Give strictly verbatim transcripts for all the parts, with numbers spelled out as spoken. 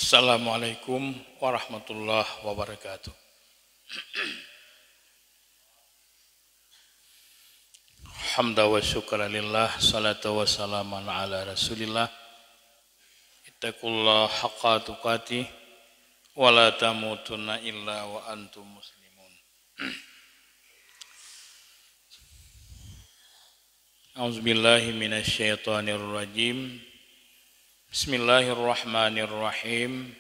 Assalamualaikum warahmatullahi wabarakatuh. Hamda wa syukra lillah, salatu wa salaman ala Rasulillah. Ittaqullaha haqqa tuqatih wa la tamutunna illa wa antum muslimun. A'udzubillahi minasyaitonirrajim. Bismillahirrahmanirrahim.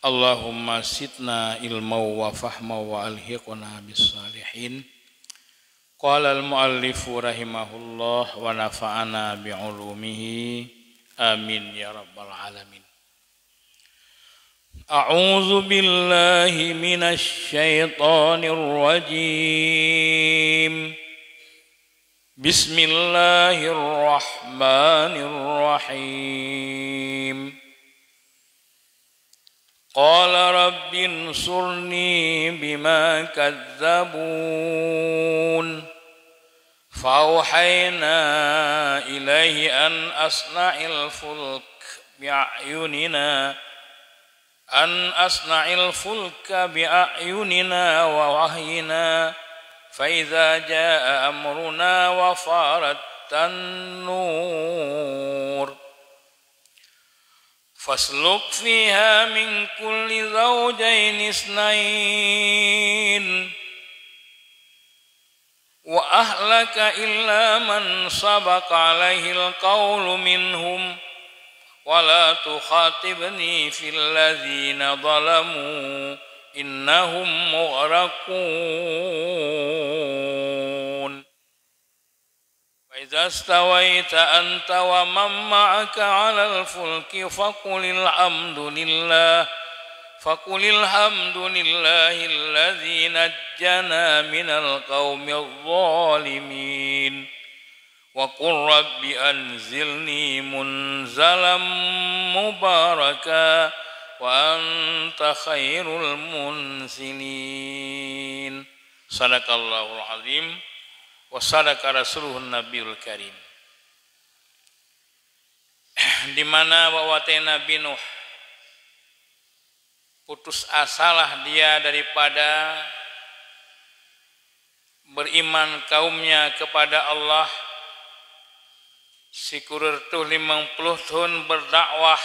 Allahumma zidna ilma wa fahma wa alhiqna bis salihin. Qala al-muallifu rahimahullah wa nafa'ana bi ulumihi. Amin ya rabbal alamin. A'udzu billahi minasy syaithanir rajim. Bismillahirrahmanirrahim. Qala rabbinsurni bima kadzdzabun. Fa'auhayna ilaihi an asna'il fulk bi'ayunina, an asna'il fulka bi'ayunina wa wahyina, fa idza jaa amruna wa farat tanur. Fasluk fiha min kulli zawjaini isnain, wa ahlaka illa man sabaqa alaihil qawlu minhum, wa la tukhatibni fil ladzina zalamu, innahum mughraqun. Fa idza stawaita anta wa man ma'aka 'alal fulki faqulil hamdulillah, faqulil hamdulillahilladzi najjana minal qaumidh dhalimin. Wa qul rabbi anzilni munzalam mubaraka wa anta khairul munzilin. Sadaqallahul azim. Wa sadaqa rasuluhun nabiyul karim. Di mana bahwa watée Nabi Nuh putus asalah dia daripada beriman kaumnya kepada Allah, sikureueng reutôh limong puluh thon berdakwah,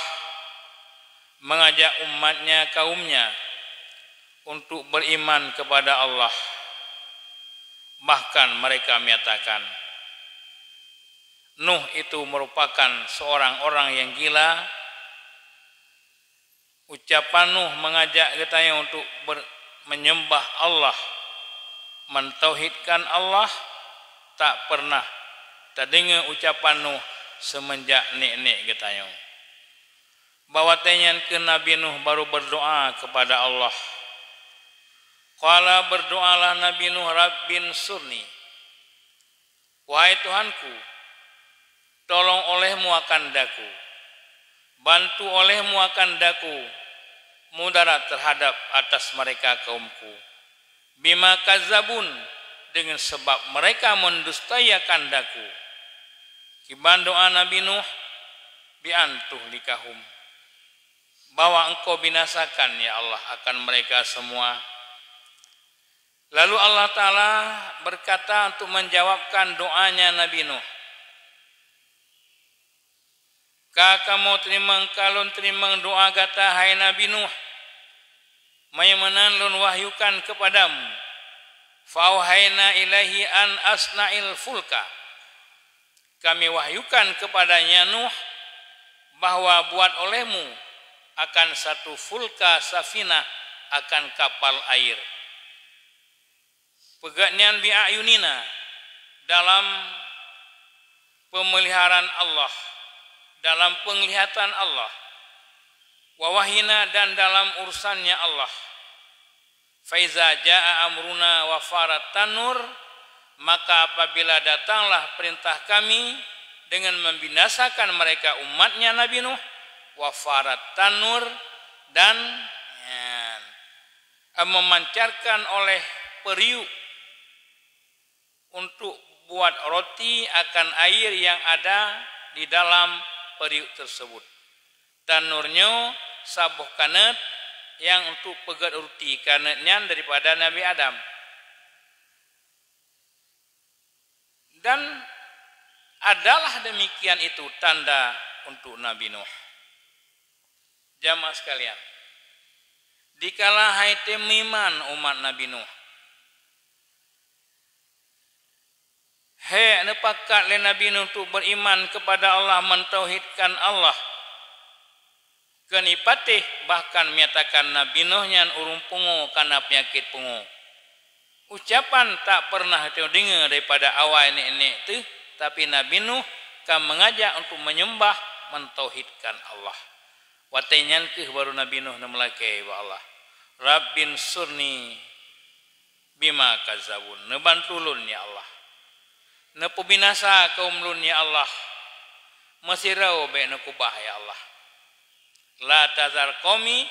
mengajak umatnya, kaumnya, untuk beriman kepada Allah. Bahkan mereka menyatakan, Nuh itu merupakan seorang orang yang gila. Ucapan Nuh mengajak geutanyoe untuk ber-, menyembah Allah, mentauhidkan Allah, tak pernah tadeungoe ucapan Nuh semenjak nek-nek geutanyoe. Bak watée nyan keuh Nabi Nuh baru berdoa kepada Allah. Qala, berdoalah Nabi Nuh, "Rabbinsurni." Wahai Tuhanku, tolong olehmu akan daku, bantu olehmu akan daku mudarat terhadap atas mereka kaumku. Bima kadzdzabun, dengan sebab mereka mendustai akan daku. Kiban doa Nabi Nuh, bi an tuhlikahum, bahwa Engkau binasakan, ya Allah, akan mereka semua. Lalu Allah Ta'ala berkata untuk menjawabkan doanya Nabi Nuh, "Ka kamoe teurimong, ka lôn teurimong doa gata, hai Nabi Nuh. Meunyoe meunan lôn wahyukan keupadamu, fa'auhaina ilaihi an asna'il fulka." Kami wahyukan kepadanya Nuh bahwa buat olehmu akan satu fulka safinah, akan kapal air. Peugét nyan bi a'yunina, dalam peumeliharaan Allah, dalam peunglihatan Allah, wa wahyina, dan dalam urusannya Allah. Faiza jaa amruna wa farat tanur, maka apabila datanglah perintah kami dengan membinasakan mereka umatnya Nabi Nuh, wa farat tanur, dan, nyan, memancarkan oleh periuk untuk buat roti akan air yang ada di dalam periuk tersebut. Tanur nyoe saboh kanét nyang untuk peugét ruti, kanét nyan daripada Nabi Adam. Dan adalah demikian itu tanda untuk Nabi Nuh. Jamaah sekalian, dikala hai tém meuiman umat Nabi Nuh, hék neupakat lé Nabi Nuh untuk beriman kepada Allah, mentauhidkan Allah. Keuneuk patéh, bahkan menyatakan Nabi Nuh nyan ureuëng pungo, kana peunyakét pungo. Ucapan tak pernah teudeungoe daripada awai nek-nek teuh, tapi Nabi Nuh ka mengajak untuk menyembah, mentauhidkan Allah. Watée nyan kheueh baru Nabi Nuh neumeulakée bak Allah, "Rabbinsurni bima kazabun." Neubantu lôn, ya Allah. Neupeubinasa kaum lôn, ya Allah. Meusidroe bék neukubah, ya Allah. "La tazar qaumi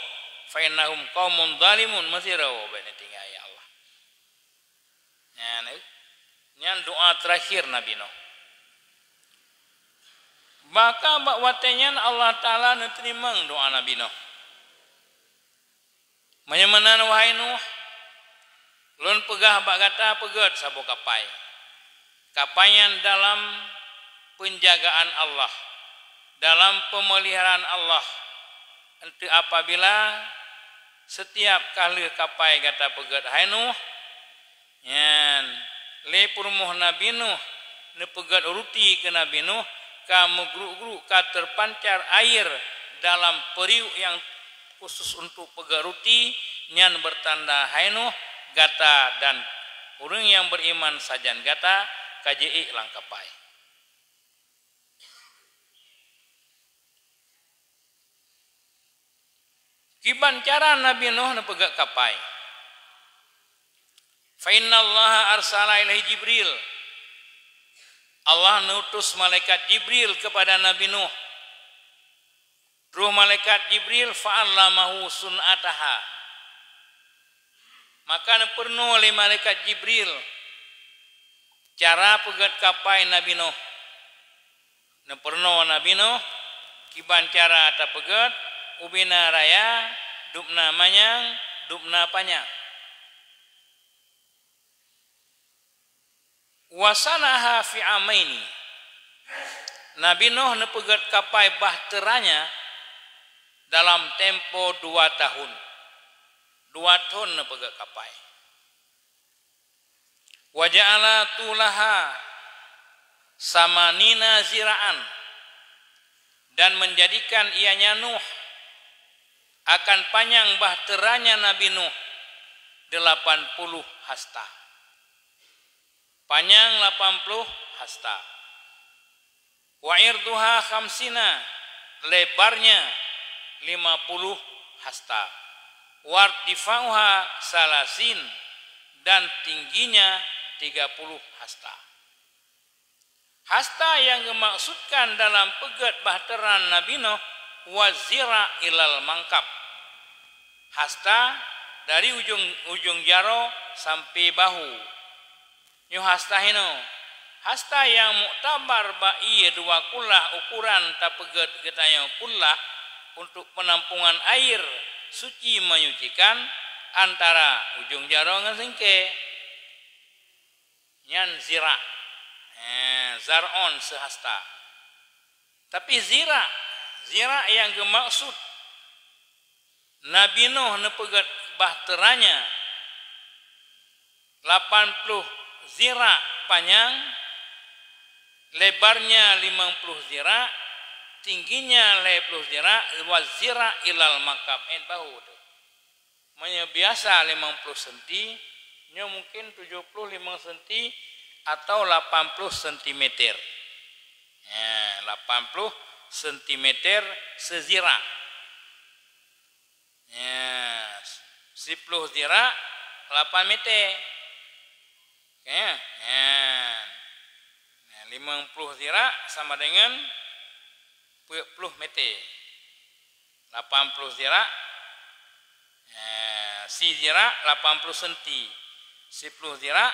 fa innahum qaumun zalimun." Meusidroe bék neutinggai, ya Allah. Nyan, eh, nyan doa terakhir Nabi Nuh. Maka bak watée nyan Allah Taala neuteurimong doa Nabi Nuh. Meunyoe meunan, wahai Nuh, lôn peugah bak gata peugét saboh kapai. Kapai nyan dalam peunjagaan Allah, dalam peumeuliharaan Allah. Enteuk apabila setiap ka lheueh kapai gata peugét, hai Nuh, nyan, lé peurumoh Nabi Nuh neupeugét ruti keu Nabi Nuh, ka meugruk-gruk, ka teupancar air dalam peuriuk nyang khusus untuk peugét ruti, nyan beutanda, hai Nuh, gata dan ureuëng nyang beriman sajan gata ka jiék lam kapai. Kiban cara Nabi Nuh neupeugét kapai? "Fa innallaha arsala ilaihi Jibril." Allah neutus malaikat Jibril kepada Nabi Nuh. Roh malaikat Jibril, "Fa'allamahu sun'ataha." Maka neupeurunoe lé malaikat Jibril cara peugét kapai Nabi Nuh. Neupeurunoe Nabi Nuh kiban cara tapeugét, ubena raya, dubna manyang, dubna panyang. "Wa sana'aha fi amaini." Nabi Nuh neupeugét kapai bahtera nyan dalam tempo dua tahun. Dua thon neupeugét kapai. "Wa ja'ala tulaha samanina zira'an," dan menjadikan ianya Nuh akan panyang bahtera nyan Nabi Nuh delapan puluh hasta. Panyang lapan puluh hasta. "Wa irduha khamsina," lebarnya lima puluh hasta. "Wartifa'uha salasin," dan tingginya tiga puluh hasta. Hasta nyang geumaksudkan dalam peugét bahtera Nabi Nuh, "Wa zira' ilal mangkab." Hasta dari ujong, ujong jaroe sampoe bahu. Nyoe hasta hinoe. Hasta nyang muktabar bak ié dua kullah, ukuran tapeugét geutanyoe kullah untuk penampungan air suci menyucikan antara ujong jaroe ngon singkée. Nyan zira'. Eh, zar'on seuhasta. Tapi zira', zira' nyang geumaksud Nabi Nuh neupeugét bahtera nyan lapan puluh zira' panyang, lebarnya limong puluh zira', tingginya lhée puluh zira', wa zira' ilal mangkab, eh, bahu tu. Meunyoe biasa limong puluh senti, nyoe mungkin tujoh puluh limong senti atau lapan puluh sentimeter. Ya, lapan puluh sentimeter seuzira'. Ya, siploh zira' lapan meter. Oke, ya. Nah, limong puluh zira' sama dengan peuet puluh meter. Lapan puluh zira', eh, si zira' lapan puluh senti, siploh zira'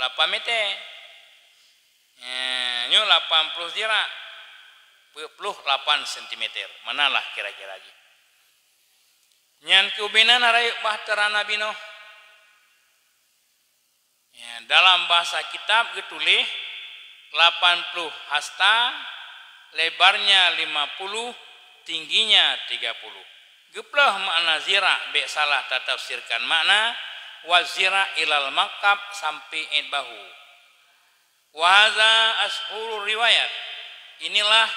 lapan meter. Eh, nyoe lapan puluh zira', peuet puluh lapan sentimeter. Manalah kira-kira jih. Nyan keuh ubena na rayeuk bahtera Nabi Nuh. Ya, dalam bahasa kitab geutuléh lapan puluh hasta, lebarnya lima puluh, tingginya tiga puluh. Geupeuleueh makna zira, bék salah tatafsirkan makna, wa zira ilal maqab, sampai ét bahu. Wa hadza asyhurur riwayat. Inilah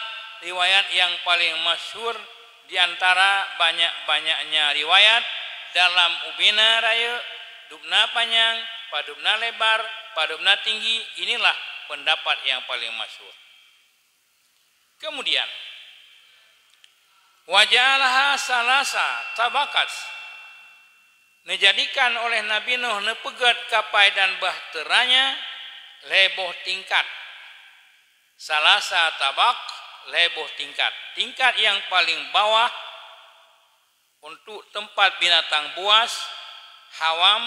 riwayat yang paling masyhur di antara banyak-banyaknya riwayat dalam ubena rayeuk, dubna panyang, padubna lebar, padubna tinggi. Inilah pendapat yang paling masyhur. Kemudian, wa ja'alaha salasa tabaqat. Neujadikan oleh Nabi Nuh neupeugét kapai dan bahtera nyan lhée boh tingkat. Salasa tabaq, lhée boh tingkat. Tingkat nyang paléng bawah untuk teumpat binatang buas, hawam,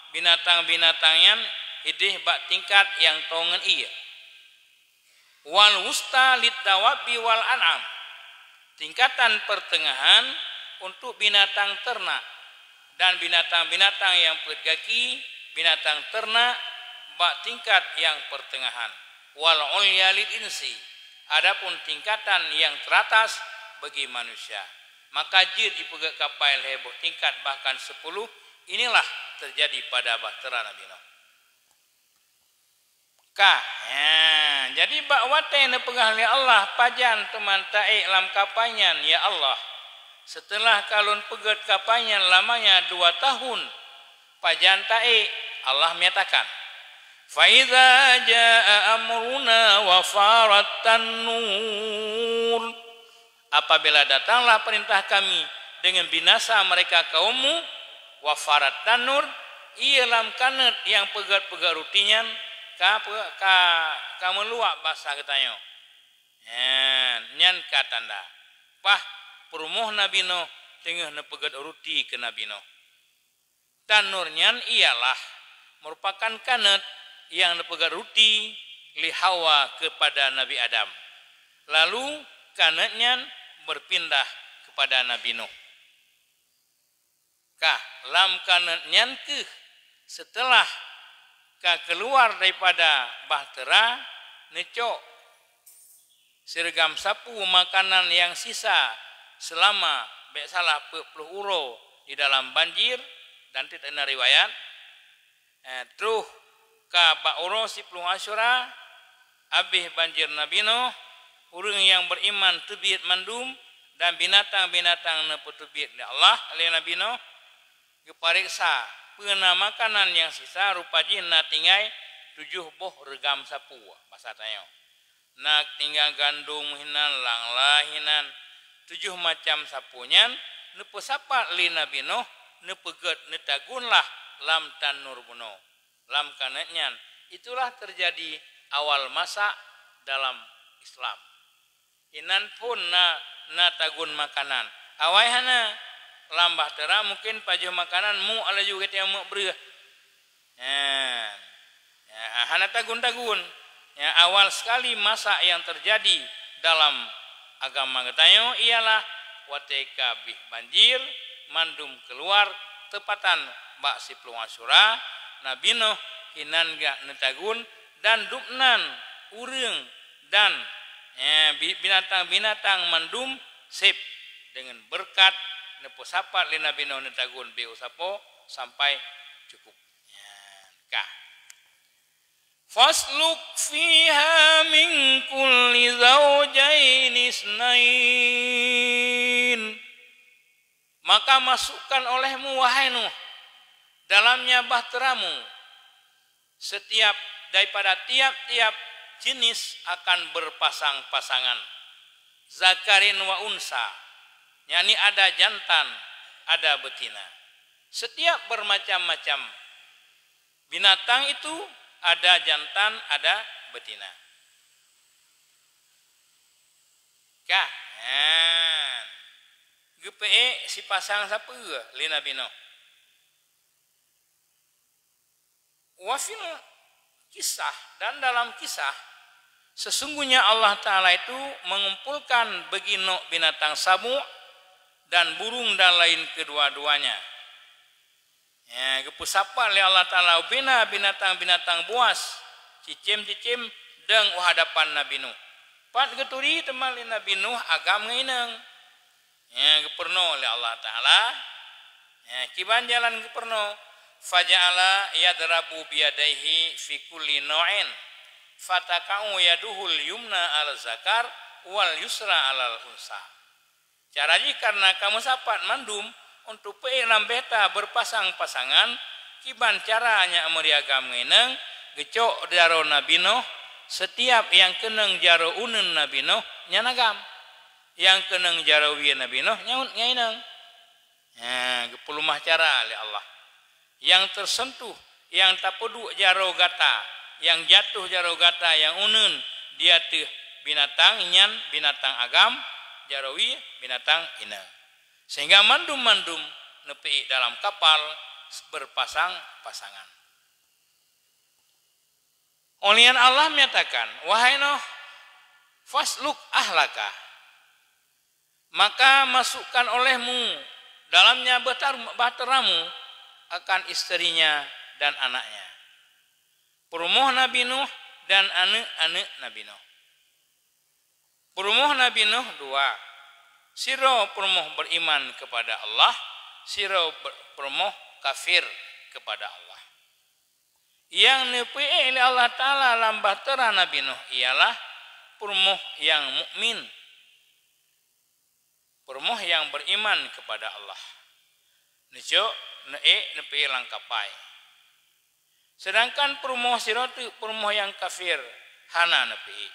binatang-binatang nyan idéh bak tingkat nyang toe ngon ié. Wal wusta lid dawabi wal an'am. Tingkatan pertengahan untuk binatang ternak dan binatang-binatang nyang peuet gaki, binatang ternak bak tingkat nyang pertengahan. Wal ulya lil insi. Adapun tingkatan nyang teratas bagi manusia. Maka jeuet ipeugét kapai lhée boh tingkat bahkan sepuluh. Inilah terjadi pada bahtera Nabi Nuh. Ka, ya, jadi bak watée neupeugah lé Allah, "Pajan teuma taék lam kapai nyan, ya Allah? Seuteulah ka lôn peugét kapai nyan lamanya dua tahun, pajan taék?" Allah menyatakan, "Fa idza jaa amruna wa farat tanur." Apabila datanglah perintah Kami dengan binasa mereka kaummu, wa farat tanur, ié lam kanét nyang peugét-peugét ruti nyan ka, ka, ka meuluap basa geutanyoe. Nyan, nyan ka tanda. Pah, peurumoh Nabi Nuh teungoh neupeugét ruti keu Nabi Nuh. Tanur nyan ialah merupakan kanét nyang neupeugét ruti lé Hawa keupada Nabi Adam. Lalu kanét nyan beupindah keupada Nabi Nuh. Ka, lam kanét nyan keuh, seuteulah ka keuluar daripada bahtera, neucok sireugam sapu makanan nyang sisa seulama bék salah peuet ploh uroe di dalam banjir, dan teuk na riwayat, eh, troh ka bak uroe siploh Asyura, abéh banjir Nabi Nuh, ureuëng nyang beuiman teubiet mandum, dan binatang-binatang neupeuteubiet lé Allah lé Nabi Nuh, geupareksa peue na makanan nyang sisa, rupa jih na tinggai tujoh boh reugam sapu, basa tanyoe. Na tinggai gandom hinan, langla hinan, tujoh macam sapu nyan neupeusapat lé Nabi Nuh, neupeugét, neutagunlah lam tanur bunoe. Lam kanét nyan, itulah terjadi awal masak dalam Islam. Inan phon na, na tagun makanan. Awai hana, lam bahtera mungkin pajoh makanan, muek laju geutanyoe muek breueh. Nyan. Ya, hana tagun-tagun. Ya, awal sekali masak yang terjadi dalam agama geutanyoe ialah watée ka abéh banjir, mandum keuluar teupatan bak siploh Asyura, Nabi Nuh hinan geujak neutagun, dan dubnan ureuëng dan, eh, bi-, binatang-binatang mandum sép deungon beureukat neupeusapat lé Nabi Nuh neutagun bék usapoe sampai cukup. Nyan, ka. Fasluk fiha min kulli zaujaini isnain. Maka masukkan olehmu, wahai Nuh, dalamnya bahteramu setiap daripada tiap-tiap jenis akan berpasang-pasangan, zakarin wa unsa, yakni ada jantan, ada betina. Setiap bermacam-macam binatang itu ada jantan, ada betina. Kah, nyan. Geupeuék sipasang sapeue lé Nabi Nuh. Wa fil kisah, dan dalam kisah, sesungguhnya Allah Ta'ala itu mengumpulkan beuginok binatang sabu', dan burung dan lain kedua-duanya. Ya, geupeusapat lé Allah Taala ubena binatang-binatang buas, cicém-cicém deueng u hadapan Nabi Nuh. Pat geuturi teuma lé Nabi Nuh agam ngon inong. Ya, geupeurunoe lé Allah Taala. Ya, kiban jalan geupeurunoe. Faja'ala yadrabu biyadaihi fi kulli nau'in. Fataqa'u yaduhul yumna 'alaz zakar wal yusra 'alal unsa. Cara jih karena ka meusapat mandum untuk peuék lam beta beurpasang-pasangan, kiban cara nyak meuriagam ngon inong, geucok jaroe Nabi Nuh, setiap nyang keunong jaroe uneuen Nabi Nuh nyan agam, nyang keunong jaroe wie Nabi Nuh nyan ngon inong. Nyan geupeulumah cara lé Allah. Nyang teuseuntuh, nyang tapeuduek jaroe gata, nyang jatoh jaroe gata nyang uneuen di ateueh binatang nyan binatang agam, jaroe wie binatang inong. Sehingga mandum-mandum neupeuék dalam kapal beurpasang-pasangan. Óh lheueh nyan Allah menyatakan, "Wahai Nuh, fasluk ahlaka." Maka masukkan olehmu dalamnya bahtar-, bahteramu akan isterinya dan anaknya. Peurumoh Nabi Nuh dan aneuëk-aneuëk Nabi Nuh. Peurumoh Nabi Nuh dua. Sidroe peurumoh beriman kepada Allah, sidroe ber-, peurumoh kafir kepada Allah. Nyang neupeuék lé Allah Taala lam bahtera Nabi Nuh ialah peurumoh nyang mukmin, peurumoh nyang beriman kepada Allah. Neucok, neuék, neupeuék lam kapai. Sedangkan peurumoh sidroe teuk peurumoh nyang kafir hana neupeuék.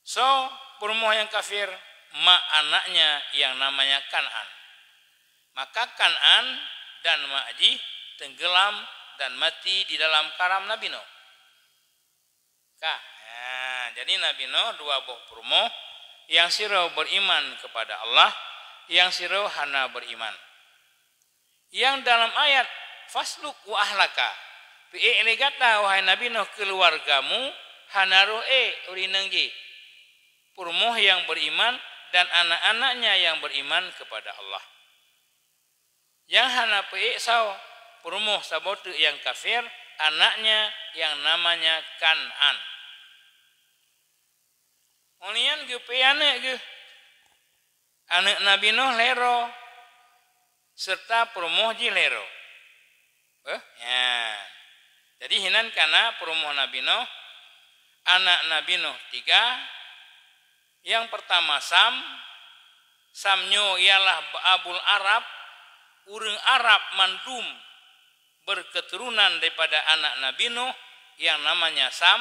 Soe peurumoh nyang kafir? Mak anaknya nyang namanya Kan'an. Maka Kan'an dan mak jih tenggelam dan mati di dalam karam Nabi Nuh. Ka. Ha, jadi Nabi Nuh dua boh peurumoh, nyang sidroe beriman kepada Allah, nyang sidroe hana beriman. Nyang dalam ayat, "Fasluk wa ahlaka," peuék lé gata, wahai Nabi Nuh, keuluwargamu, hana roh ék ureuëng inong jih, peurumoh nyang beriman dan anak-anaknya nyang beriman kepada Allah. Nyang hana peuék soe? Peurumoh saboh teuk nyang kafir, anaknya nyang namanya Kan'an. Óh lheueh nyan geupeuék aneuëk geuh. Aneuëk Nabi Nuh lhée droe, serta peurumoh jih lhée droe. Eh, nyan. Jadi, hinan kana peurumoh Nabi Nuh, anak Nabi Nuh tiga. Nyang peurtama Sam, Sam nyoe ialah Abul Arab, ureuëng Arab mandum berketurunan daripada anak Nabi Nuh nyang namanya Sam.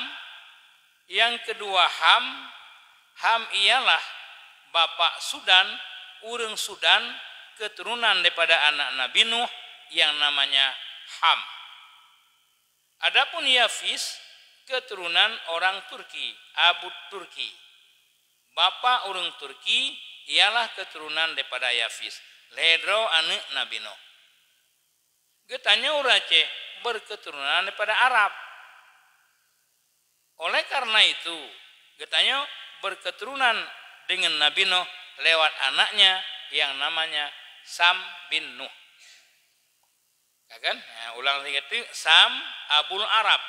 Nyang keudua Ham, Ham ialah bapak Sudan, ureuëng Sudan, keturunan daripada anak Nabi Nuh nyang namanya Ham. Adapun Yafis, keturunan orang Turki, Abu Turki. Bapak ureuëng Turki ialah keturunan daripada Yafis, lhée droe aneuëk Nabi Nuh. Geutanyoe ureuëng Aceh berketurunan daripada Arab. Oleh karena itu, geutanyoe berketurunan dengan Nabi Nuh lewat anaknya yang namanya Sam bin Nuh. Ya kan? Ya, ulang lagi tu, Sam Abul Arab.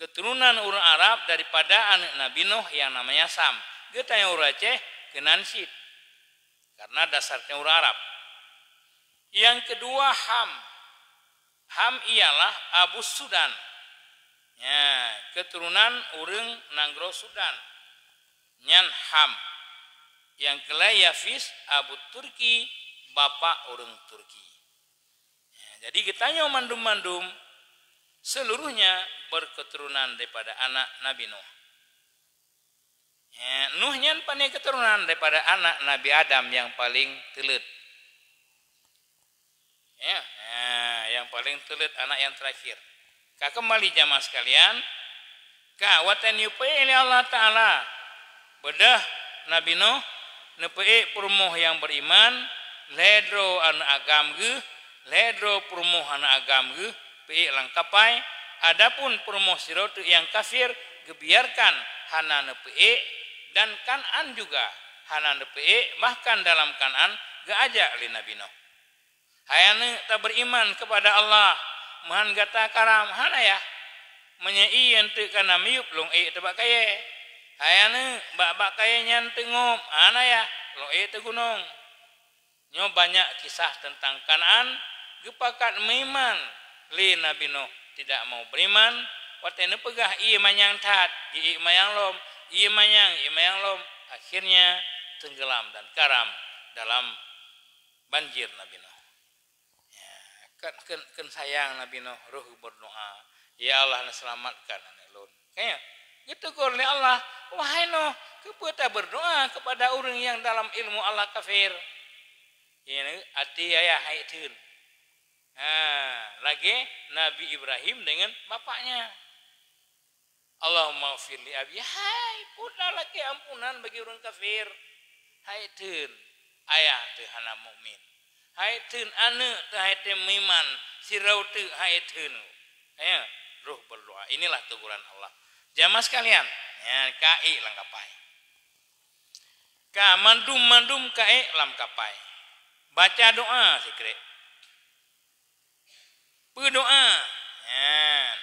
Keturunan ureuëng Arab daripada aneuëk Nabi Nuh yang namanya Sam. Geutanyoe ureuëng Aceh keunan cit. Karena dasarnya ureuëng Arab. Yang kedua Ham. Ham ialah Abu Sudan. Ya, keturunan ureuëng nanggroe Sudan. Nyan Ham. Yang keulhée Yafis Abu Turki, bapak ureuëng Turki. Ya, jadi geutanyoe mandum-mandum seluruhnya berketurunan daripada anak Nabi Nuh. Ya, Nuh nyan pane keturunan daripada anak Nabi Adam yang paling teuleuet. Ya, ya, yang paling teuleuet, anak yang terakhir. Ka keumbali jamaah sekalian, ka watée neupeuék lé Allah Taala, beudôh Nabi Nuh neupeuék peurumoh nyang beriman, lhée droe aneuëk agam geuh, lhée droe peurumoh aneuëk agam geuh, peuék lam kapai, adapun peurumoh sidroe teuk nyang kafir geubiarkan hana neupeuék, dan Kan'an juga hana neupeuék, bahkan dalam Kanaan geuajak lé Nabi Nuh. "Hai aneuëk, taberiman kepada Allah, meuhan gata karam." "Hana, Yah. Meunyoe ie eunteuk ka na miyueb, lôn ék teuh bak kayée." "Hai aneuëk, bak-bak kayée nyan teungop." "Hana, Yah. Lôn ék teuh gunong." Nyoe banyak kisah tentang Kanaan, geupakat meuiman lé Nabi Nuh tidak mau beriman, watée neupeugah ie manyang that, jiék manyang lom, ie manyang, ie manyang lom, akhirnya tenggelam dan karam dalam banjir Nabi Nuh. Ya, kan, kan, kan sayang Nabi Nuh, roh berdoa, "Ya Allah, selamatkan aneuk lôn." Kaya, geutegur lé Allah, "Wahai Nuh, keupeue taberdoa kepada ureuëng nyang dalam ilmu Allah kafir?" Ini hati ayah hai theun. Ha, lagée Nabi Ibrahim dengan bapaknya. "Allahumma ighfir li abi." Hai, pula lakée ampunan bagi ureuëng kafir. Hai theun, ayah teuh hana mukmin. Hai theun, aneuëk teuh hai teuh meuiman, sidroe teuh hai theun. Ya, roh berdoa. Inilah teguran Allah. Jamaah sekalian, ya, ka ék lam kapai. Ka mandum-mandum ka ék lam kapai. Baca doa sikrek. Peudoa. Nyan.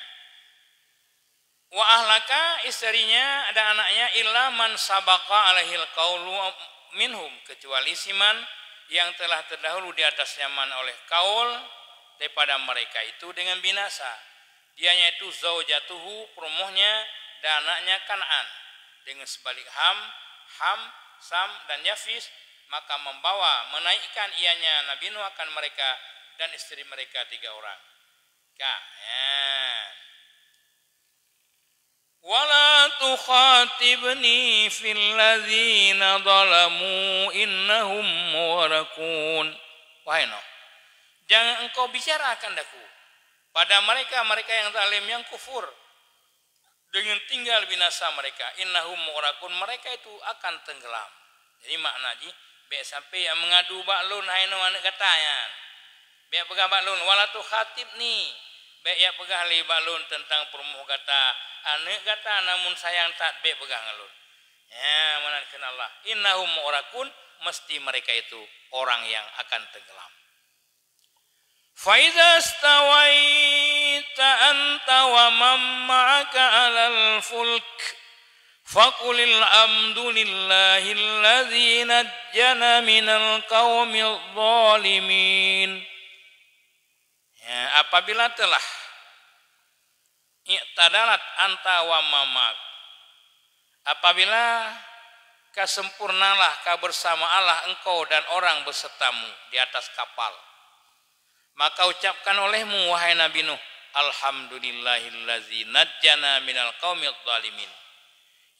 "Wa ahlaka," istrinya dan anaknya, "illa man sabaqa alaihil qaulu minhum," kecuali siman yang telah terdahulu di atasnya man oleh kaul daripada mereka itu dengan binasa. Dianya itu zaujatuhu, perumohnya, dan anaknya Kanaan. Dengan sebalik Ham, Ham, Sam, dan Yafis, maka membawa, menaikkan ianya Nabi Nuh akan mereka dan istri mereka tiga orang. Ka, ya. "Wala tukhatibni fil ladzina zalamu innahum mughraqun." Wahai Nuh, jangan engkau bicarakan daku pada mereka-mereka yang zalim, yang kufur, dengan tinggal binasa mereka. Innahum mughraqun, mereka itu akan tenggelam. Jadi makna jih, bék sampai jak meungadu bak lôn, hai Nuh, aneuëk gata nyan. Bék peugah bak lôn, "Wala tukhatibni." Bék jak peugah lé bak lôn teuntang peurumoh gata, aneuëk gata, namun sayang that, bék peugah ngon lôn. Ya, meunan kheun Allah. "Innahum mughraqun," mesti mereka itu orang yang akan tenggelam. "Fa idza stawaita anta wa man ma'aka 'alal fulk, faqulil hamdulillahilladzi najjana minal qaumidz dzalimin." Ya, apabila telah i'tadalat anta wa man ma'ak, apabila ka sempurnalah, ka bersamalah engkau dan orang besertamu di atas kapal, maka ucapkan olehmu, wahai Nabi Nuh, "Alhamdulillahilladzi najjana minal qaumidz dzalimin."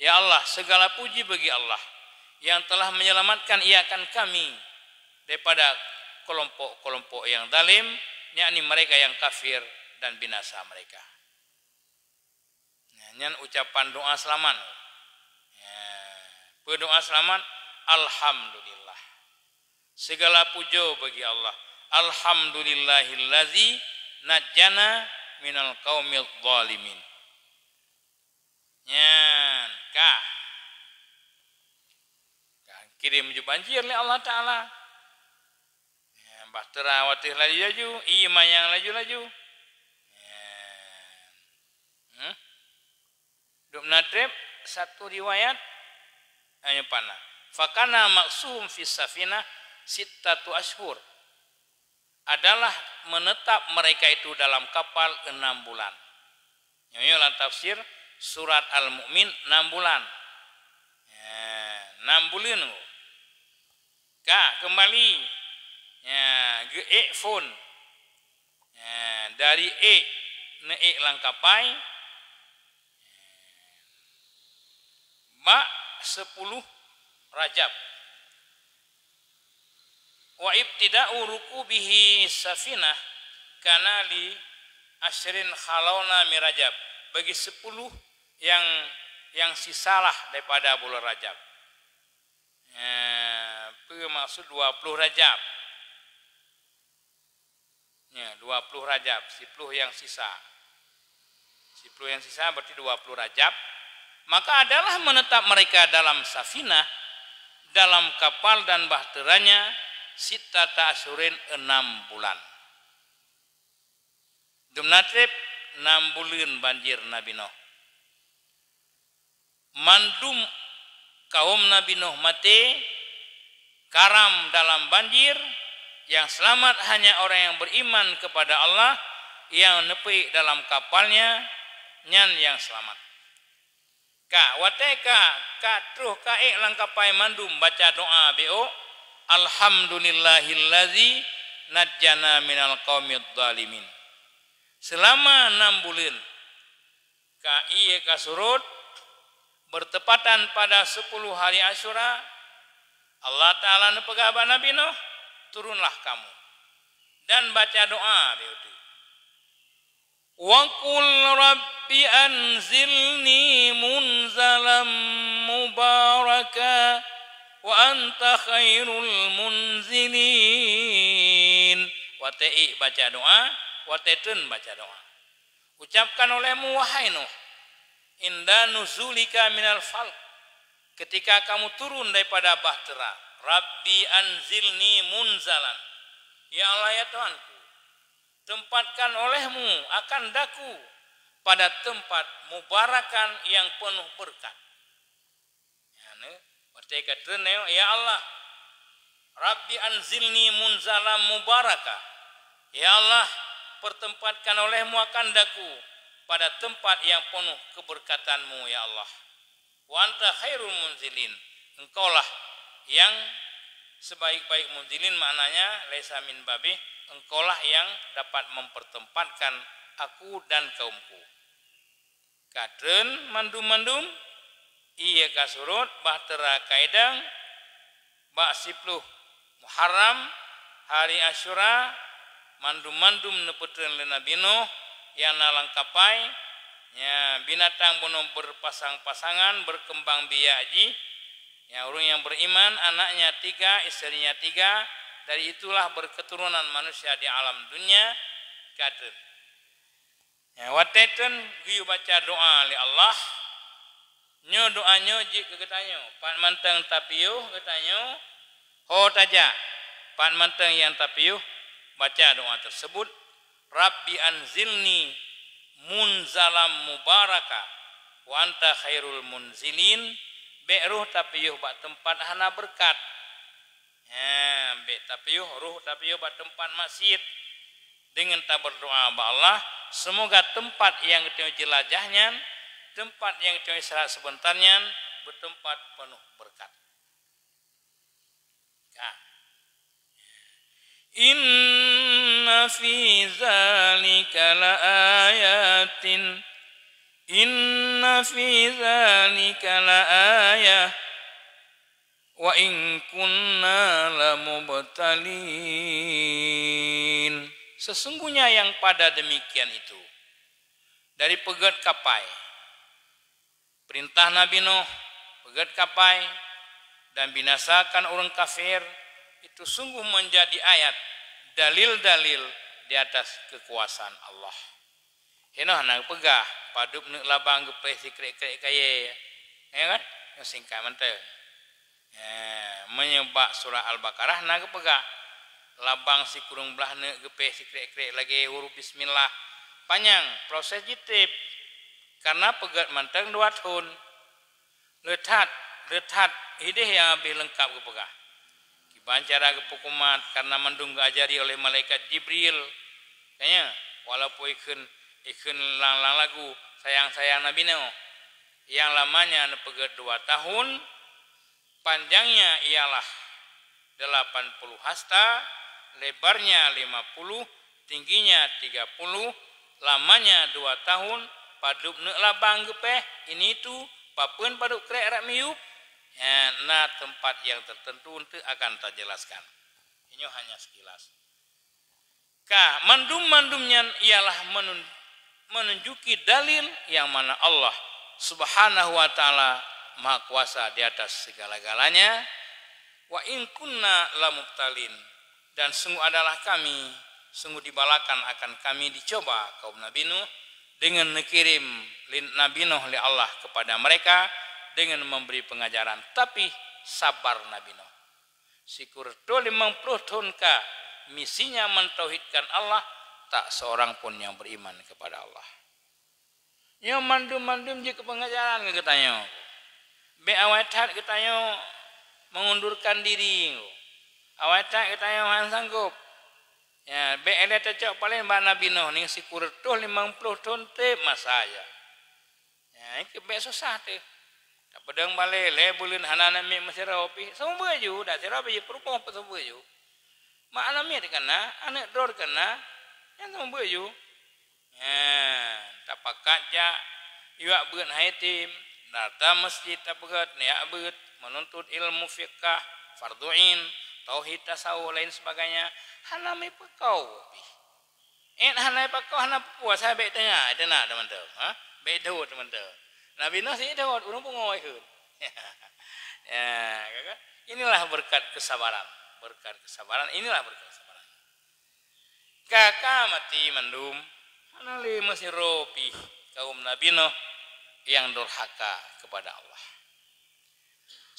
Ya Allah, segala puji bagi Allah yang telah menyelamatkan iakan kami daripada kelompok-kelompok yang zalim, yakni mereka yang kafir dan binasa mereka. Nah, nyan ucapan doa selamat. Ya, peudoa selamat, "Alhamdulillah." Segala puja bagi Allah. "Alhamdulillahilladzi najjana minal qaumidz dzalimin." Nyan, ka. Ka kirém ju banjir lé Allah Taala. Nyan, bahtera watèe laju-laju, ié manyang laju-laju. Nyan. Hmm? Dum na trép satu riwayat, hanya pana. "Fakana maksuhum fis safinah sittatu ashhur." Adalah menetap mereka itu dalam kapal enam bulan. Nyoe lam tafsir surat Al-Mukmin enam bulan. Ya, enam buleuen. Ka kembali. Ya, geuék phon. Ya, dari ék, neuék lam kapai. Bak sepuluh Rajab. Wa ibtida'u rukubihi safinah kana li asyrin khalauna min Rajab. Bagi sepuluh yang, yang sisalah daripada bulan Rajab. Eh, peue maksud dua puluh Rajab? Ya, dua puluh Rajab, siploh nyang sisa. Siploh nyang sisa berarti dua puluh Rajab. Maka adalah menetap mereka dalam safinah dalam kapal dan bahteranya sittata asyhurin, enam bulan. Dum na treb enam buleuen banjir Nabi Nuh. Mandum kaum Nabi Nuh maté, karam dalam banjir, yang selamat hanya orang yang beriman kepada Allah, yang neupeuék dalam kapalnya, nyan yang selamat. Ka, watée ka, ka troh ka ék lam kapai mandum baca doa bék, "Alhamdulillahilladzi najjana minal qaumidz zalimin." Seulama enam buleuen, ka ié ka surot, bertepatan pada sepuluh hari Asyura, Allah Ta'ala neupeugah bak Nabi Nuh, "Turunlah kamu dan baca doa," bék. "Wa qul rabbi anzilni munzalam mubaraka wa anta khairul munzilin." Watée ék baca doa, watée treun baca doa. Ucapkan olehmu, wahai Nuh, inda nuzulika minal falk, ketika kamu turun daripada bahtera, "Rabbi anzilni munzalan." Ya Allah, ya Tuhanku, tempatkan olehmu akan daku pada tempat mubarakan yang penuh berkat. Ya, ne? Watée ka treun, "Ya Allah, Rabbi anzilni munzalam mubaraka." Ya Allah, pertempatkan olehmu akan daku pada tempat yang penuh keberkatanmu, ya Allah. "Wa anta khairul munzilin." Engkaulah yang sebaik-baik munzilin, maknanya laisa min babih, engkaulah yang dapat mempertempatkan aku dan kaumku. Ka treun mandum-mandum, ié ka surot, bahtera ka idang, bak siploh Muharram, hari Asyura, mandum-mandum neupeutreun lé Nabi Nuh nyang na lam kapai, nya binatang bunoe berpasang-pasangan, berkembang biak jih. Nya ureuëng nyang beriman, anaknya tiga, istrinya tiga, dari itulah berketurunan manusia di alam dunia, ka treun. Ya, watée treun geuyue baca doa lé Allah, nyoe doa nyoe jeuet keu geutanyoe. Pat mantong tapiôh geutanyoe, ho tajak, pat mantong nyang tapiôh, baca doa tersebut, "Rabbi anzilni munzalam mubaraka wa anta khairul munzilin." Bék roh tapiôh bak teumpat hana beureukat. Ha, bék tapiôh, roh tapiôh bak teumpat maksiet. Deungon tabeurdoa bak Allah, seumoga teumpat nyang geutanyoe jeulajah nyan, teumpat nyang geutanyoe istirahat seubeutar nyan, beuteumpat peunoh beureukat. Ka. Inna fi zalika laayatin, inna fi zalika laayah, wa in kunna lamubtalin. Sesungguhnya yang pada demikian itu, dari peugét kapai, perintah Nabi Nuh, peugét kapai, dan binasakan ureuëng kafir, itu sungguh menjadi ayat, dalil-dalil di atas kekuasaan Allah. Hinoe hana geupeugah, padub neuk labang geupéh sikrek-krek kayée. Ya kan? Nyoe singkat mantong. Ya, meunyoe bak surah Al-Baqarah na geupeugah, labang sikureueng blaih neuk geupéh sikrek-krek lagée huruf bismillah. Panyang proses jitreb, karena peugét mantong dua thon. Le that, le that, ideh nyang habéh leungkab geupeugah. Kiban cara geupeukumat, karena mandum geuajari oleh malaikat Jibril. Kanya, walaupun ikheun, ikheun lang-lang lagu sayang-sayang Nabi Nuh, nyang lamanya neupeugét dua tahun, panjangnya ialah delapan puluh hasta, lebarnya lima puluh, tingginya tiga puluh, lamanya dua tahun, padub neuk labang geupéh, ini tu, papeuen padub krek rab miyueb, ya, na teumpat nyang teuteuntu eunteuk akan tajelaskan. Inyoe hanya sekilas. Ka, mandum-mandum nyan ialah menun-, menunjuki dalil yang mana Allah Subhanahu wa Ta'ala Maha Kuasa di atas segala-galanya. Wa in kunna lamubtalin, dan sungguh adalah kami, sungguh dibalakan akan kami dicoba kaum Nabi Nuh dengan neukirém lé Nabi Nuh lé Allah kepada mereka dengan memberi pengajaran. Tapi sabar Nabi Nuh. Sikureueng reutôh limong ploh thon ka misinya mentauhidkan Allah, tak seorang pun yang beriman kepada Allah. Nyoe mandum-mandum jeuet keu peungajaran keu geutanyoe. Bék awai that geutanyoe mengundurkan diri. Awai that geutanyoe han sanggob. Ya, bék ilée tacok paléng bak Nabi Nuh nyoe sikureueng reutôh limong ploh thon teuh masa jih. Ya, nyoe bék susah teuh. Tapeudong balée lhée buleuen hana na miet meusidroe pih. Seumeubeuet ju, dak sidroe pih jipeurumoh pih seumeubeuet ju. Mak aneuk miet ka na, aneuk droe ka na, nyan seumeubeuet ju. Nyan, tapakat jak, jak beuet hai tém, datang masjid tapeugét, jak beuet, menuntut ilmu fiqah, fardhu ain, tauhid, tasawuf, lain sebagainya, hana meupakoe pih. Eh, hana pakoe, hana puasa, bék tanya, tanya teman-teman, ha? Bék dot teman-teman. Nabi Nuh sih dot, ureueng pungo ikut. Ya, kan? Inilah berkat kesabaran. Berkat kesabaran, inilah berkat kesabaran. Ka ka maté mandum, hana lé meusidroe pih kaum Nabi Nuh nyang durhaka kepada Allah.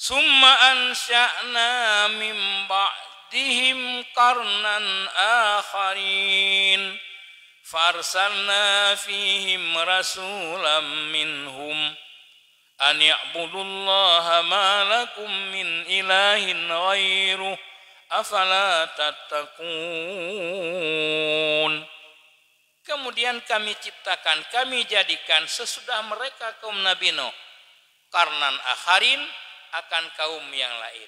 Summa ansya'na min ba'dihim qarnan akharin, fa arsalna fihim rasulan minhum an i'budullaha ma lakum min ilahin ghairuh, afala tattaqun. Kemudian Kami ciptakan, Kami jadikan sesudah mereka kaum Nabi Nuh, qarnan akharin, akan kaum nyang laén.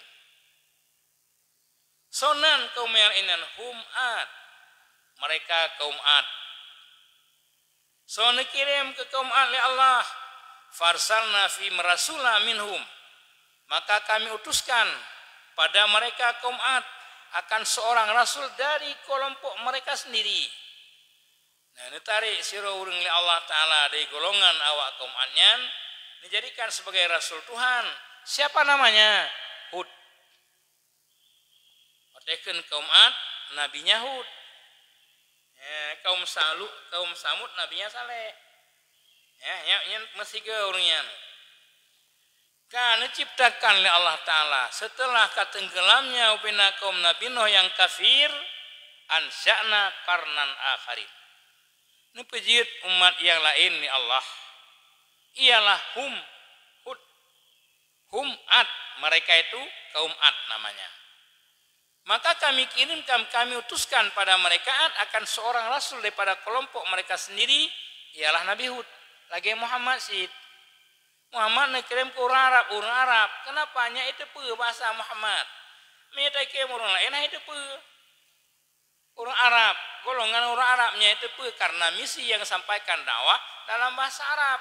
Soe nan kaum nyang laén nyan? Hum Ad. Mereka kaum Ad. Soe neukirém keu kaum Ad lé Allah? Fa arsalna fihim rasulan minhum. Maka Kami utuskan pada mereka kaum Ad akan seorang rasul dari kelompok mereka sendiri. Nah, neutarek sidroe ureueng lé Allah Taala dari golongan awak kaum Ad nyan, neujadikan sebagai rasul Tuhan. Siapa namanya? Hud. Watée kheun kaum Ad, nabinya Hud. Eh, kaum Salu-, kaum Samud, nabinya Saleh. Eh, nyan, nyan meusigoe ureueng nyan. Ka neuciptakan lé Allah Taala, seuteulah ka teunggelamnya ubena kaum Nabi Nuh nyang kafir, ansya'na qarnan akharin. Neupeujeuet umat nyang laén lé Allah, ialah hum Hud, hum Ad, mereka itu kaum Ad namanya. Maka Kami kirim, kam-, Kami utuskan pada mereka Ad akan seorang rasul daripada kelompok mereka sendiri, ialah Nabi Hud, lagée Muhammad cit. Muhammad neukirém keu ureueng Arab, ureueng Arab. Kenapa? Nyan jiteupeue bahasa Muhammad. Meunyoe takirém ureueng laén, hana jiteupeue. Ureueng Arab, golongan ureueng Arab nyan jiteupeue karena misi nyang sampaikan dakwah dalam bahasa Arab.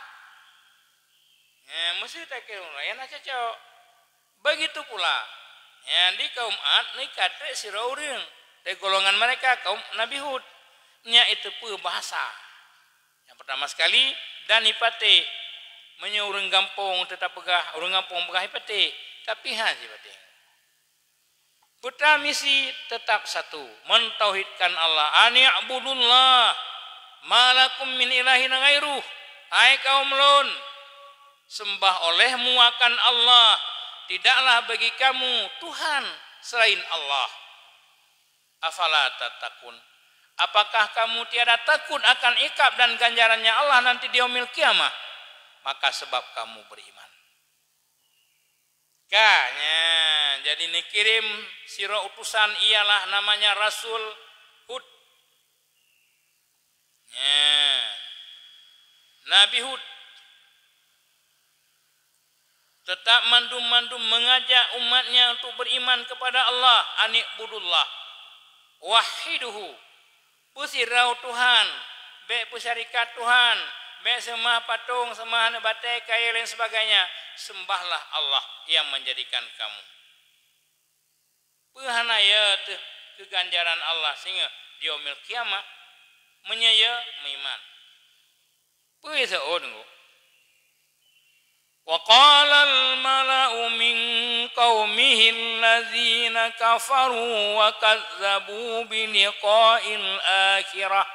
Nyan, meuseuti takirém ureueng laén hana cocok. Begitu pula, nyan di kaum Ad neuka treb sidroe ureueng dari golongan mereka, kaum Nabi Hud. Nyan jiteupeue bahasa. Nyang pertama sekali, dan jipatéh. Meunyoe ureueng gampông teutab peugah, ureueng gampông peugah jipatéh, tapi han jipatéh. Peue misi tetap satu, mentauhidkan Allah. Ani'budullah, ma lakum min ilahin ghairuh. Hai kaum lôn, sembah olehmu akan Allah, tidaklah bagi kamu Tuhan selain Allah. Afala tattaqun? Apakah kamu tiada takut akan ikab dan ganjarannya Allah nanti di yaumil qiyamah? Maka sebab kamu beriman. Ka, nyan, jadi neukirém sidroe utusan ialah namanya Rasul Hud. Nyan, Nabi Hud. Teutap mandum-mandum meungajak umatnya untuk beriman kepada Allah, ani'budullah, wahhiduhu, peusidroe Tuhan, bék peusyarikat Tuhan, bék seumah patong, seumah aneuk batée, kayée, lain sebagainya. Sembahlah Allah yang menjadikan kamu. Peue hana yö teuh keu ganjaran Allah singoh di yaumil qiyamah, meunyoe yö meuiman? Peue seuôt nyoe? Wa qalal mala'u min qaumihi allazina kafaru wa kazzabu bi liqa'il akhirah.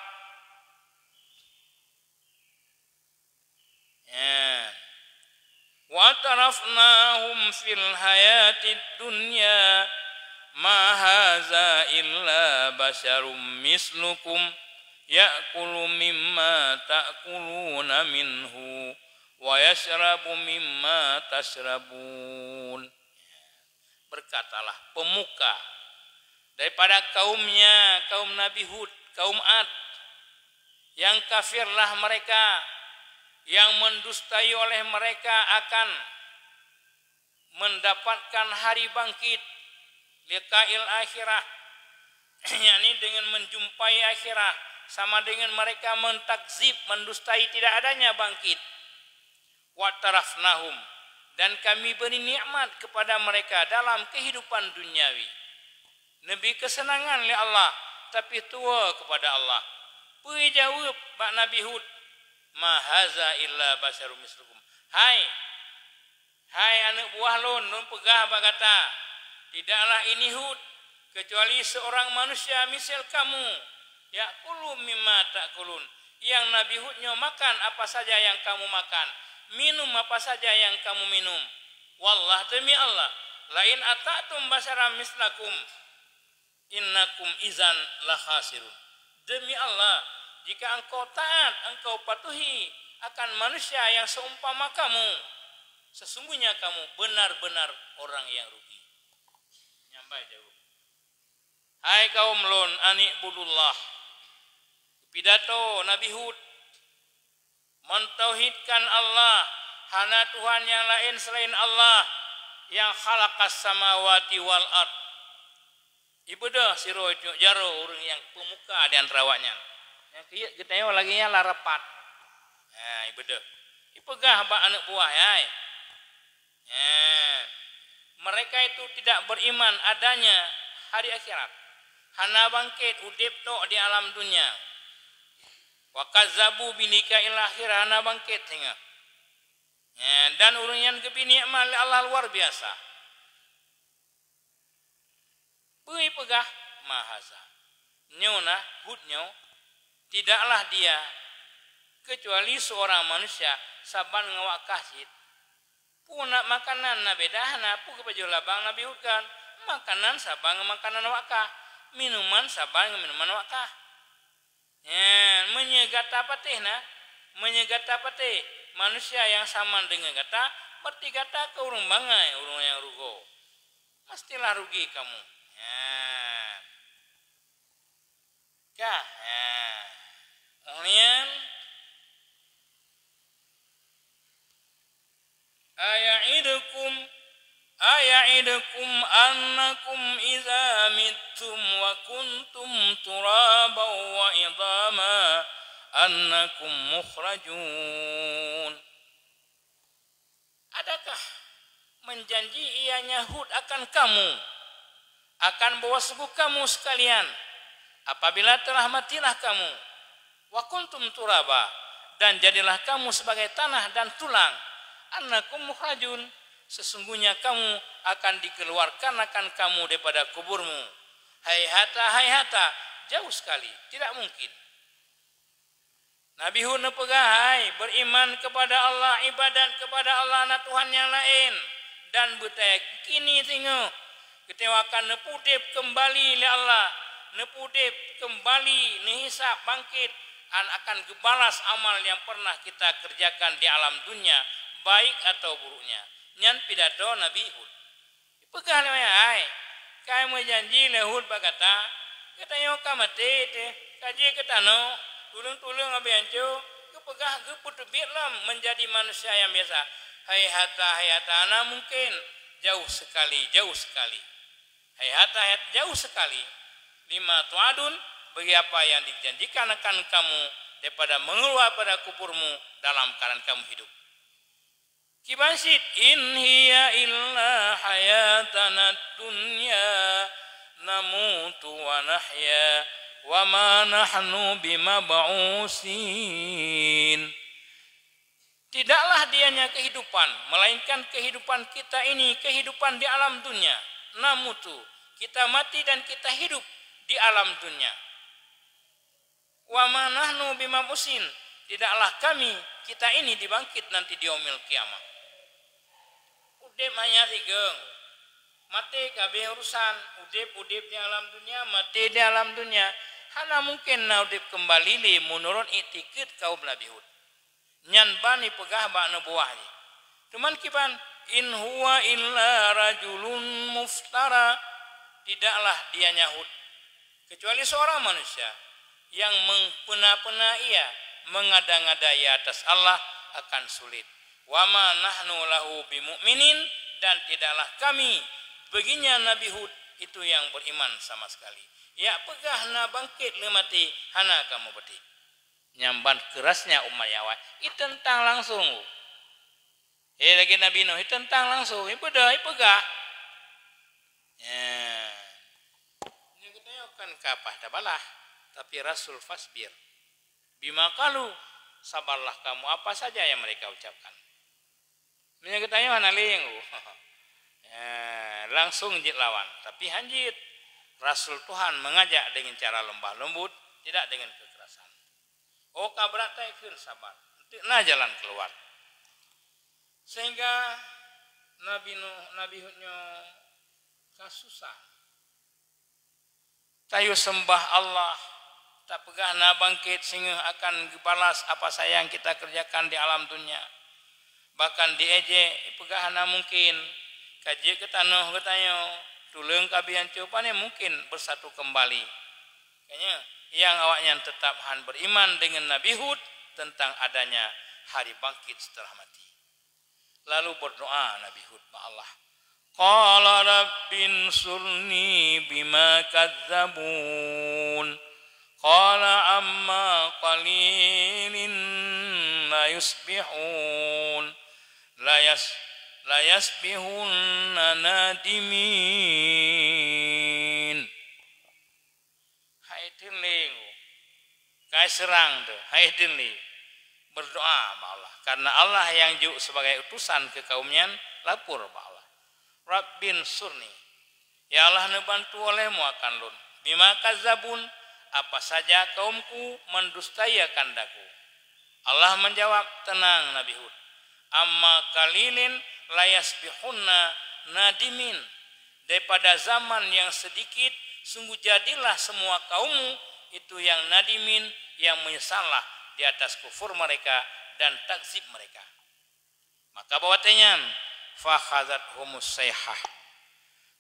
Ya. Wa tara Afnahum fil hayatid dunya ma haza illa basyarum mislukum ya'kulu mimma ta'kuluna minhu wa yashrabu mimma tashrabun. Berkatalah pemuka daripada kaumnya, kaum Nabi Hud, kaum Ad, yang kafirlah mereka, yang mendustai oleh mereka akan mendapatkan hari bangkit, liqa'il akhirah, yakni dengan menjumpai akhirat, sama dengan mereka mentakzib, mendustai tidak adanya bangkit. Wa'tarafnahum, dan Kami beri nikmat kepada mereka dalam kehidupan duniawi. Neubri keuseunangan lé Allah, tapi tuwoe keupada Allah. Peue jaweueb bak Nabi Hud, "Ma haza illa basyarum mislukum." Hai, hai aneuëk buah lôn, lôn peugah bak gata, tidaklah ini Hud, keucuali seurang manusia miseue kamoe, ya'kulu mimma ta'kulun, nyang Nabi Hud nyoe makan apa saja nyang kamoe makan, minum apa saja nyang kamoe minum. Wallah, demi Allah, la in ata'tum basyaram mislakum, innakum izan lakhasirun. Demi Allah, jika engkau taat, engkau patuhi akan manusia nyang seumpama kamoe, sesungguhnya kamoe benar-benar orang nyang rugi. Nyambai jaweueb. Hai kaum lôn, ani'budullah. Pidato Nabi Hud, mentauhidkan Allah, hana Tuhan nyang laén seulaén Allah, nyang khalaqas samawati wal ard. Ibeudôh sidroe jaroe ureuëng nyang peumuka di antara awaknyan. Nyang keuh geutanyoe lagée nyan lam rapat. Ha, ibeudôh. Ipeugah bak aneuëk buah, hai. Eh, mereka itu tidak beriman adanya hari akhirat. Hana bangkét, udeb tok di alam dunia. Wa kazzabu bi liqa'il akhirah, hana bangkét singoh. Eh, dan ureuëng nyan geubri nikmat lé Allah luar biasa. Peue peugah, "Ma haza." Nyoe na Hud nyoe, tidaklah dia kecuali seorang manusia saban ngon awak kah cit. Peue na makanan na beda hana, peue geupajoh labang Nabi Hud kan? Makanan saban ngon makanan awak kah, minuman saban ngon minuman awak kah. Nyan, meunyoe gata patéh na, meunyoe gata patéh manusia nyang saman deungon gata, berarti gata keu ureuëng bangai, ureuëng nyang rugoe. Mestilah rugi kamoe. Nyan. Ka, nyan. Óh lheueh nyan, aya'idukum, aya'idukum annakum idza mittum wa kuntum turaban wa idhama annakum mukhrajun. Adakah menjanji ianya Hud akan kamu, akan bahwa sungguh kamu sekalian, apabila telah matilah kamu, wa kuntum turaba, dan jadilah kamu sebagai tanah dan tulang, annakum mukhrajun, sesungguhnya kamu akan dikeluarkan akan kamu daripada kuburmu. Haihata, haihata, jauh sekali, tidak mungkin. Nabi Hud neupeugah, "Hai, beriman kepada Allah, ibadat kepada Allah, na Tuhan nyang laén, dan beutayakini singoh, geutanyoe akan neupeudeb keumbali lé Allah, neupeudeb keumbali, neuhisab bangkét, dan akan geubalas amal nyang pernah kita kerjakan di alam dunia, baik atau buruknya." Nyan pidato Nabi Hud. Peugah lé awaknyan, "Hai, ka meujanji lé Hud bak gata, geutanyoe ka maté teuh, ka jeuet keu tanoh, tuleueng-tuleueng habéh hanco, geupeugah geupeuteubiet lom meunjadi manusia nyang biasa. Haihata, haihata, hana mungken, jauh sekali, jauh sekali. Haihata, haihata, jauh sekali. Lima tu'adun, bagi apa yang dijanjikan akan kamu daripada mengeluar pada kuburmu dalam keadaan kamu hidup." Kiban cit, "In hiya illa hayatana dunya namutu wa nahya wa ma nahnu bimab'usin." Tidaklah dianya kehidupan, melainkan kehidupan kita ini kehidupan di alam dunia. Namutu, kita mati dan kita hidup di alam dunia. "Wa ma nahnu bimab'usin," tidaklah kami, kita ini, dibangkit nanti di yaumil qiyamah. Udeb hanya sigoe. Maté ka abéh urusan. Udeb-udeb di alam dunia, maté di alam dunia. Hana mungken na udeb keumbali lé meunurot iktikeuet kaum Nabi Hud. Nyan ban ipeugah bak neubuah jih. Teuma kiban, "In huwa illa rajulun muftara." Tidaklah dia nyan Hud, kecuali seorang manusia yang mengpena-pena ia, mengada-ngada ia atas Allah, akan sulit. "Wa ma nahnu lahu bimu'minin," dan tidaklah kami baginya Nabi Hud itu yang beriman sama sekali. Yak peugah na bangkét lé maté, hana kamoe peuteh. Nyan ban keurasnya umat nyang awai. Iteuntang langsung. He, lagée Nabi Nuh, iteuntang langsung. Ipeugah, ipeugah. Ya. Nyoe geutanyoe kan ka paih tabalah, tapi Rasul, "Fasbir bima qalu," sabarlah kamu apa saja yang mereka ucapkan. Meunyoe geutanyoe hana lé nyang, ya, langsung jeuet lawan, tapi han jeuet. Rasul Tuhan mengajak dengan cara lemah lembut, tidak dengan kekerasan. Oh, ka brat that kheun sabar. Enteuk na jalan keuluar. Sehingga Nabi Nuh, Nabi Hud nyoe ka susah. Tayue seumbah Allah, tapeugah na bangkét singoh akan geubalas apa saja nyang kita kerjakan di alam dunia. Bahkan diejek, peugah hana mungken, ka jeuet keu tanoh geutanyoe, tuleueng ka abéh hanco, pane mungken beusatu keumbali. Kanya, nyang awaknyan teutab han beriman deungon Nabi Hud teuntang adanya hari bangkét seuteulah maté. Lalu berdoa Nabi Hud bak Allah, "Qala rabbinsurni bima kadzdzabun. Qala amma qalilin layusbihun. Layas-, layasbihunna nadimin." Hai teunli, kai seurang teuh, hai teunli. Berdoa bak Allah. Karena Allah nyang jok sebagai utusan keu kaum nyan, lapor bak Allah. "Rabbinsurni." Ya Allah, neubantu olehmu akan lôn. "Bima kadzdzabun," apa saja kaumku mendustai akan daku. Allah menjawab, "Tenang, Nabi Hud. Amma qalilin layusbihunna nadimin." Daripada zaman yang sedikit, sungguh jadilah semua kaummu itu yang nadimin, yang menyesallah di atas kufur mereka dan takzib mereka. Maka bak watée nyan, "Fakhazathum sayhah."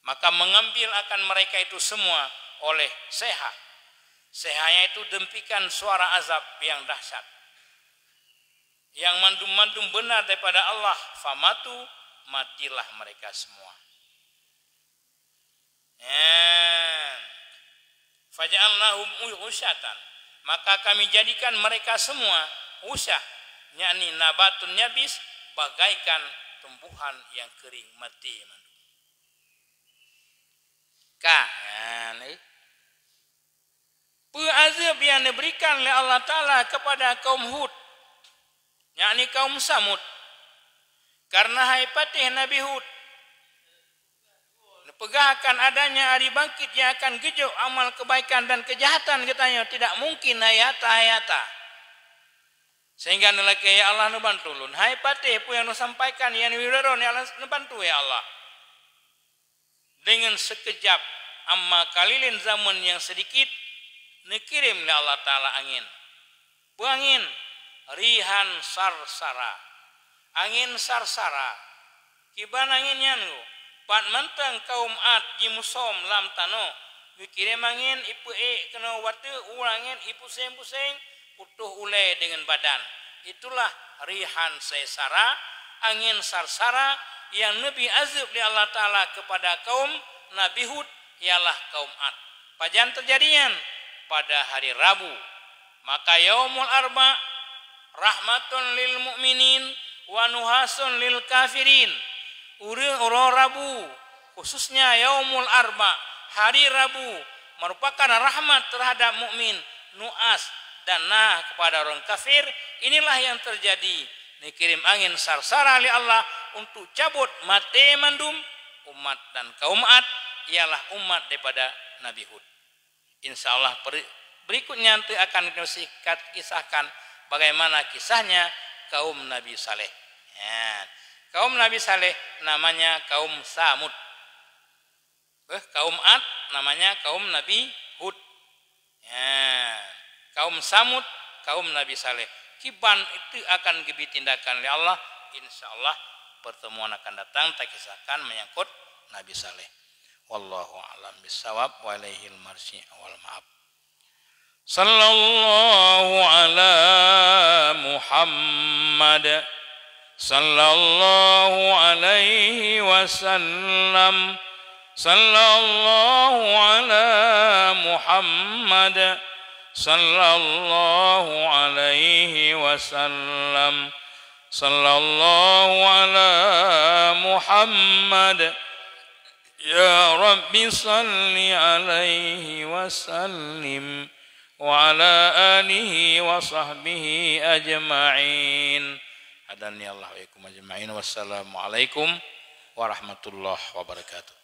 Maka mengambil akan mereka itu semua oleh sayhah. Sayhah itu demikian suara azab yang dahsyat. Yang mandum-mandum benar daripada Allah, famatu, matilah mereka semua. Nyan. "Faja'alnahum usyatan." Maka kami jadikan mereka semua usyah, yakni nabatun yabis, bagaikan tumbuhan yang kering, mati mandum. Ka, nyan, eh. Peue azeueb nyang neuberikan lé Allah Taala keupada kaum Hud, yakni kaum Samud, kareuna hai patéh Nabi Hud neupeugah akan adanya hari bangkit nyang akan geujok amal keubaikan dan keujahatan geutanyoe, tidak mungkin, hai hata, hai hata. Sehingga neulakée, "Ya Allah, neubantu lôn." Hai patéh peue nyang neusampaikan, nyang neuwireudon, ya Allah, neubantu, ya Allah. Deungon seukeujab, amma kalilin zaman nyang seudikit, neukirém lé Allah Taala angén. Peue angén? Rihan sarsara. Angén sarsara. Kiban angén nyan, pat mantong kaum Ad jimusom lam tanoh, geukirém angén ipeuék keunoe u ateueh, ueh angén ipuseng-puseng, putôh ulée deungon badan. Itulah rihan sarsara, angén sarsara nyang neubri azeueb lé Allah Taala keupada kaum Nabi Hud, ialah kaum Ad. Pajan teujadi nyan? Pada hari Rabu. Maka yaumul Arba rahmatun lil mu'minin wa nuhasun lil kafirin. Uroe, uroe Rabu, khususnya yaumul Arba, hari Rabu, merupakan rahmat terhadap mukmin, nuas dan nah kepada orang kafir. Inilah yang terjadi, neukirém angén sarsara lé Allah untuk cabot maté mandum umat dan kaum Ad, ialah umat daripada Nabi Hud. Insya Allah, peri-, berikutnya nanti akan kami singkat kisahkan bagaimana kisahnya kaum Nabi Saleh. Ya. Kaum Nabi Saleh namanya kaum Samud. Beuh, kaum Ad namanya kaum Nabi Hud. Ya, kaum Samud, kaum Nabi Saleh. Kiban itu akan geubri tindakan lé Allah. Insya Allah pertemuan akan datang takisahkan menyangkut Nabi Saleh. Wallahu a'lam bissawab, wa ilaihil marji' wal ma'ab. Sallallahu ala Muhammad. Sallallahu alaihi wasallam. Sallallahu ala Muhammad. Sallallahu alaihi wasallam. Sallallahu ala Muhammad. Ya Rabbi salli alaihi wasallim wa ala alihi wa sahbihi ajma'in. Hadanallahu wa iyyakum ajma'in. Wassalamualaikum warahmatullahi wabarakatuh.